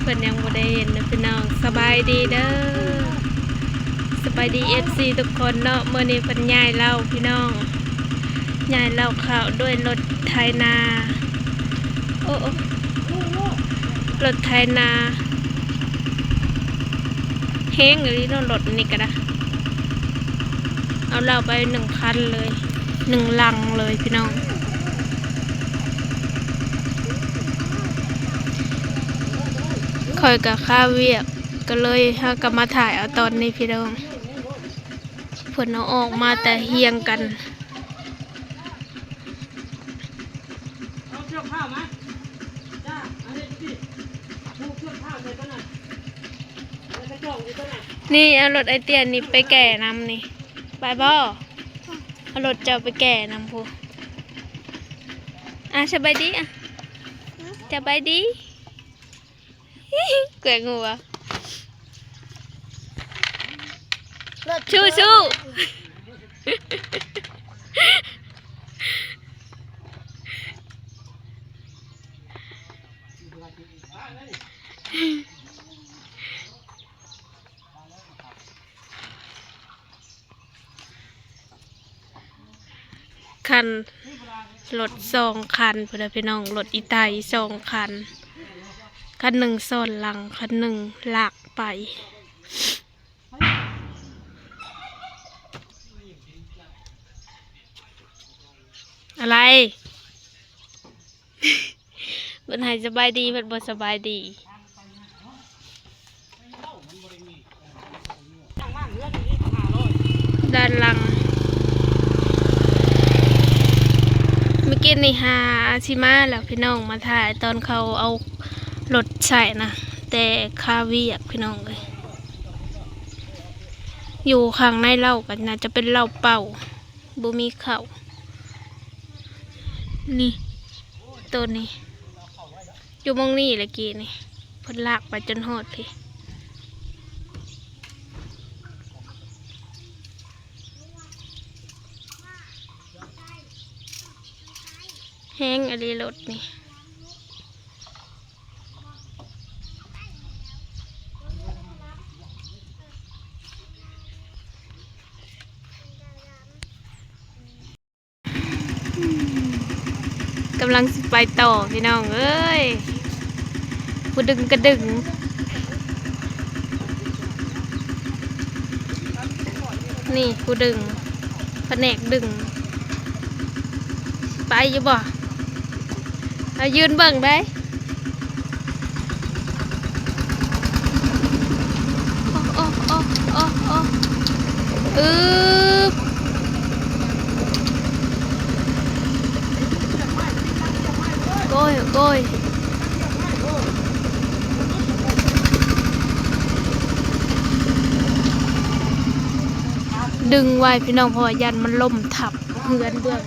พิ่ນຍັງບໍ່ໄດ້ເຫັນເດີພີ່ນ້ອງ. ສະບາຍດີເດີ ສະບາຍດີເອັຟຊີທຸກຄົນເນາະ. ມື້ນີ້ເພິ່ນຍ້າຍເລົາພີ່ນ້ອງ ຍ້າຍເລົາເຂົ້າດ້ວຍລົດໄຖນາ. ໂອ້ ໂອ້ ລົດໄຖນາ ແຮງອີ່ຫຼີເນາະ ລົດນີ້ກະດາ. ເອົາເລົາໄປໜຶ່ງຄັນເລີຍ ໜຶ່ງລັງເລີຍພີ່ນ້ອງ. ຂ້ອຍກະຄາວຽກ ກະເລີຍເຮົາກະມາຖ່າຍເອົາຕອນນີ້ພີ່ນ້ອງ. ເພິ່ນເອົາອອກມາແຕ່ຮຽງກັນ. ນີ້ເອົາລົດອ້າຍເຕ້ຍນີ້ໄປແກ່ນຳນີ້ ໄປບໍ່? ເອົາລົດເຈົ້າໄປແກ່ນຳພຸ້ນ. ອ່າ ສະບາຍດີ ອ່າ ສະບາຍດີ. ແກ່ງົວ ສູ້ໆ. ຄັນ ລົດສອງຄັນພຸ້ນນະພີ່ນ້ອງ ລົດອີ່ໄຕສອງຄັນ ຄັນໜຶ່ງຊ້ອນຫຼັງ ຄັນໜຶ່ງລາກໄປ. ອະໄລ? ເພິ່ນໃຫ້ສະບາຍດີ ເພິ່ນບໍ່ສະບາຍດີ. ດ້ານຫຼັງ ມື້ກີ້ນີ້ຫາຊິມາແລ້ວພີ່ນ້ອງ ມາຖ່າຍຕອນເຂົາເອົາລົດໃສ່ນະ ແຕ່ຄາວຽກພີ່ນ້ອງເອີຍ. ຢູ່ຂ້າງໃນເລົາກະໜ້າຈະເປັນເລົາເປົ່າ. ບໍ່ມີເຂົ້າ. ນີ້ ໂຕນີ້ ຢູ່ໝ່ອງນີ້ແຫຼະກີ້ນີ້ ເພິ່ນລາກໄປຈົນຮອດພີ້. ແຮງອີ່ຫຼີລົດນີ້. ກຳລັງຊິໄປຕໍ່ພີ່ນ້ອງເອີຍ ຜູ້ດຶງກະດຶງ ນີ້ຜູ້ດຶງ ພະແນກດຶງ ໄປຢູ່ບໍ່? ເອົາ ຢືນເບິ່ງໄດ. ໂອ້ ໂອ້ ໂອ້ ໂອ້ ອືບ ໂກຍ ໂກຍ ດຶງໄວ້ພີ່ນ້ອງ ເພາະວ່າຢ້ານມັນລົ້ມທັບເຮືອນເບື້ອງ.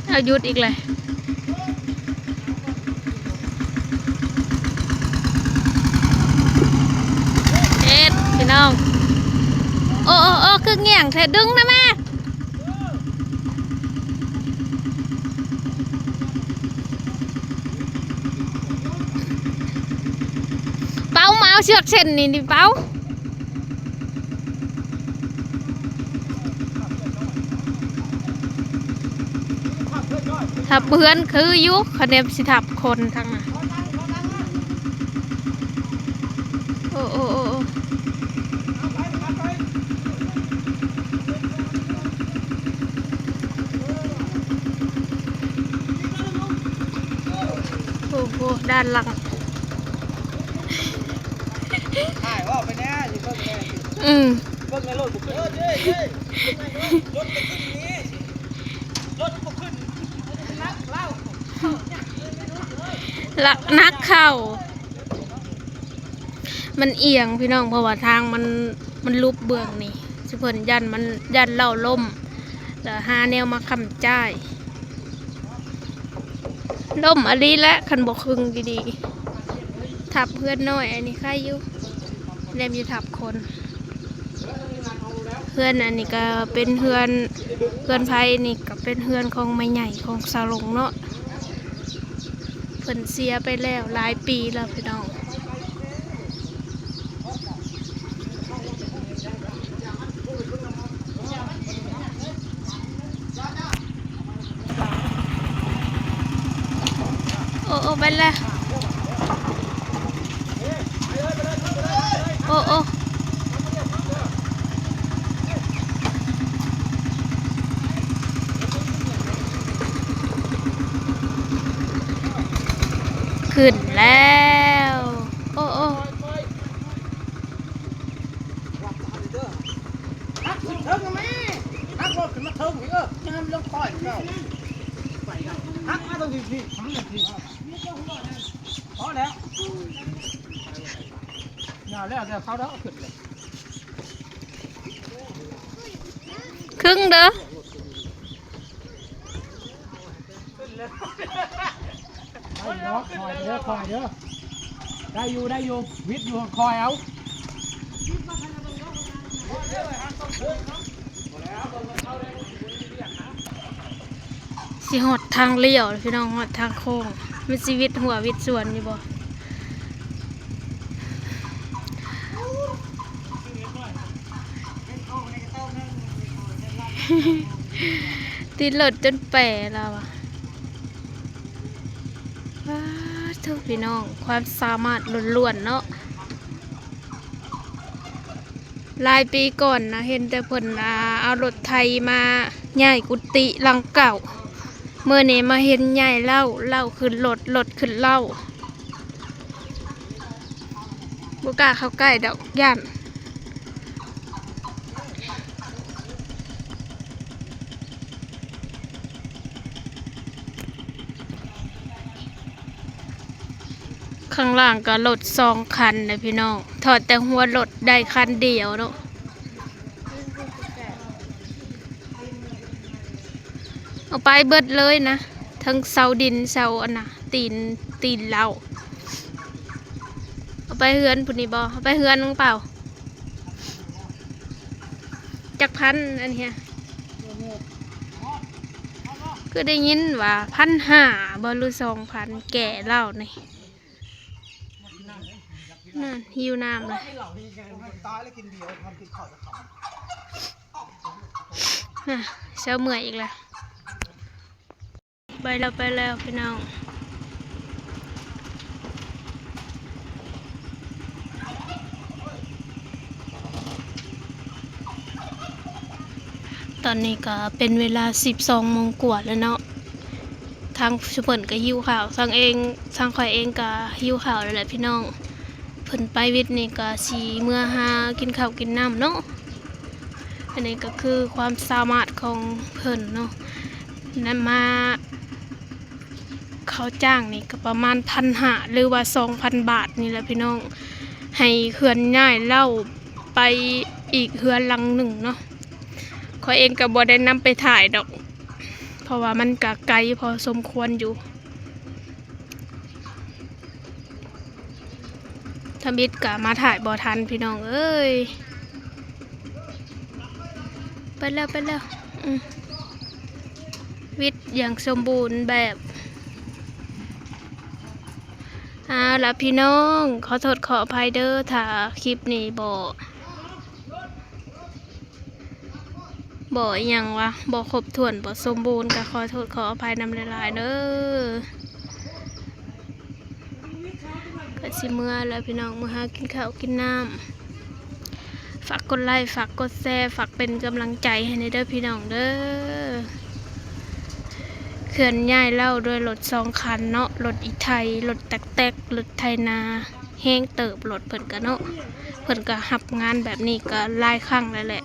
ເອົາ ຢຸດອີກແລ້ວ ເຮັດພີ່ນ້ອງ. ໂອ້ ໂອ້ ໂອ້ ຄືງ່ຽງແທ້ ດຶງນະແມ່. ເປົາ ມາເອົາເຊືອກເສັ້ນນີ້ ນີ້ເປົາ ທັບເຮືອນຄືຢູ່ ຄະແນນຊິທັບຄົນທາງນັ້ນ. ໂອ້ ໂອ້ ໂອ້ ໂອ້ ໂອ້ໂຫ ດ້ານຫຼັງ ຖ່າຍອອກໄປແດ່ ຊິເບິ່ງແດ່ ອືມ ເບິ່ງໃນລົດບໍ່ຂຶ້ນ ລົດບໍ່ຂຶ້ນນີ້ ລົດບໍ່ຂຶ້ນ ລະ ໜັກເຂົ້າ ມັນອຽງພີ່ນ້ອງ ເພາະວ່າທາງມັນ ມັນຫຼຸບເບື້ອງນີ້ ຊຸເພິ່ນຢ້ານມັນ ຢ້ານເລົ້າລົ້ມ ລະຫາແນວມາຄ້ຳຈ້າຍ. ລົ້ມອີ່ຫຼີແຫຼະ ຄັນບໍ່ຄຶງດີໆ. ທັບເຮືອນນ້ອຍອັນນີ້ໄຄຢູ່ ແນມຢູ່ທັບຄົນ. ເຮືອນອັນນີ້ກະເປັນເຮືອນ ເຮືອນໃຜນີ້ກະເປັນເຮືອນຂອງແມ່ໃຫຍ່ຂອງສາວຫຼົງເນາະ ເພິ່ນເສຍໄປແລ້ວຫຼາຍປີແລ້ວພີ່ນ້ອງ. ໂອ້ ໂອ້ ໄປແລ້ວ ໂອ້ ໂອ້ ຂຶ້ນແລ້ວ ໂອ້ ໂອ້. ຮັກຂຶ້ນເທິງແມ່ ຮັກລົດຂຶ້ນມາເທິງພີ້ ເອີ ຢ່າໃຫ້ມັນລົງຄ່ອຍເຈົ້າ ຮັກມາເທິງພີ້ ພີ້ ທາງນັ້ນພີ້ ພໍແລ້ວ ຢ່າແລ້ວ ແຕ່ເຂົາເດ້ອ ຂຶ້ນເລີຍ ຄຶ່ງເດີ. ໄດ້ຢູ່ ຄ່ອຍເດີ ຄ່ອຍເດີ ໄດ້ຢູ່ ໄດ້ຢູ່ ວິດຢູ່ ຄ່ອຍເອົາ. ຊິຮອດທາງລ້ຽວແລ້ວພີ່ນ້ອງ ຮອດທາງໂຄ້ງ ມັນຊິວິດຫົວວິດສວນຢູ່ບໍ່? ຕິດລົດຈົນແປລາວອະ. ປາດໂທ້ ພີ່ນ້ອງ ຄວາມສາມາດລ້ວນໆເນາະ. ຫຼາຍປີກ່ອນນະ ເຫັນແຕ່ເພິ່ນ ອ່າ ເອົາລົດໄຖມາຍ້າຍກຸຕິຫຼັງເກົ່າ. ມື້ນີ້ມາເຫັນຍ້າຍເລົ້າ ເລົ້າຂຶ້ນລົດ ລົດຂຶ້ນເລົ້າ. ບໍ່ກ້າເຂົ້າໃກ້ດອກ ຢ້ານ. ຂ້າງລ່າງກໍລົດສອງຄັນນະພີ່ນ້ອງ ຖອດແຕ່ຫົວລົດໄດ້ຄັນດຽວເນາະ. ເອົາໄປເບິດເລີຍນະ ທັງເສົາດິນເສົາອັນນະ ຕີນ ຕີນເລົ້າ. ເອົາໄປເຮືອນພຸ້ນນີ້ບໍ່? ເອົາໄປເຮືອນນ້ອງເປົາ. ຈັກພັນອັນເຮຍ? ຄືໄດ້ຍິນວ່າພັນຫ້າບໍ່ ຫຼືສອງພັນ ແກ່ເຫຼົ້ານີ້. ນັ້ນ ຫິວນ້ຳລະ ນະ ເຊົາເມື່ອຍອີກລະ. ໄປແລ້ວ ໄປແລ້ວພີ່ນ້ອງ. ຕອນນີ້ກໍເປັນເວລາສິບສອງໂມງກວ່າແລ້ວເນາະ. ທາງຊຸເພິ່ນກໍຫິວເຂົ້າ ທາງເອງ ທາງຂ້ອຍເອງກໍຫິວເຂົ້າແລ້ວແຫຼະພີ່ນ້ອງ. ເພິ່ນໄປວິດນີ້ກໍຊິເມືອຫາກິນເຂົ້າກິນນ້ຳເນາະ. ອັນນີ້ກໍຄືຄວາມສາມາດຂອງເພິ່ນເນາະ ນຳມາ ເຂົາຈ້າງນີ້ກໍປະມານພັນຫ້າ ຫຼືວ່າສອງພັນບາດນີ້ແຫຼະພີ່ນ້ອງ ໃຫ້ເຄື່ອນຍ້າຍເລົ້າໄປອີກເຮືອນຫຼັງໜຶ່ງເນາະ. ຂ້ອຍເອງກໍບໍ່ໄດ້ນຳໄປຖ່າຍດອກ ເພາະວ່າມັນກໍໄກພໍສົມຄວນຢູ່. ທຳອິດກະມາຖ່າຍບໍ່ທັນພີ່ນ້ອງເອີຍ. ໄປແລ້ວ ໄປແລ້ວ ອືມ ວິດຢ່າງສົມບູນແບບ. ເອົາລະພີ່ນ້ອງ ຂໍໂທດຂໍອະໄພເດີ ຖ້າຄລິບນີ້ບໍ່ ບໍ່ອີ່ຫຍັງວະ ບໍ່ຄົບຖ້ວນ ບໍ່ສົມບູນ ກໍຂໍໂທດຂໍອະໄພນຳຫຼາຍໆເດີ. ກໍຊິເມືອແລ້ວພີ່ນ້ອງ ເມືອຫາກິນເຂົ້າກິນນ້ຳ. ຝາກກົດໄລ ຝາກກົດແຊ ຝາກເປັນກຳລັງໃຈໃຫ້ແດ່ເດີພີ່ນ້ອງເດີ. ເຄື່ອນຍ້າຍເລົ້າດ້ວຍລົດສອງຄັນເນາະ ລົດອີ່ໄທ ລົດຕັກແຕັກ ລົດໄຖນາ. ແຮງເຕີບ ລົດເພິ່ນກະເນາະ ເພິ່ນກະຮັບງານແບບນີ້ກະຫຼາຍຄັ້ງແລ້ວແຫຼະ.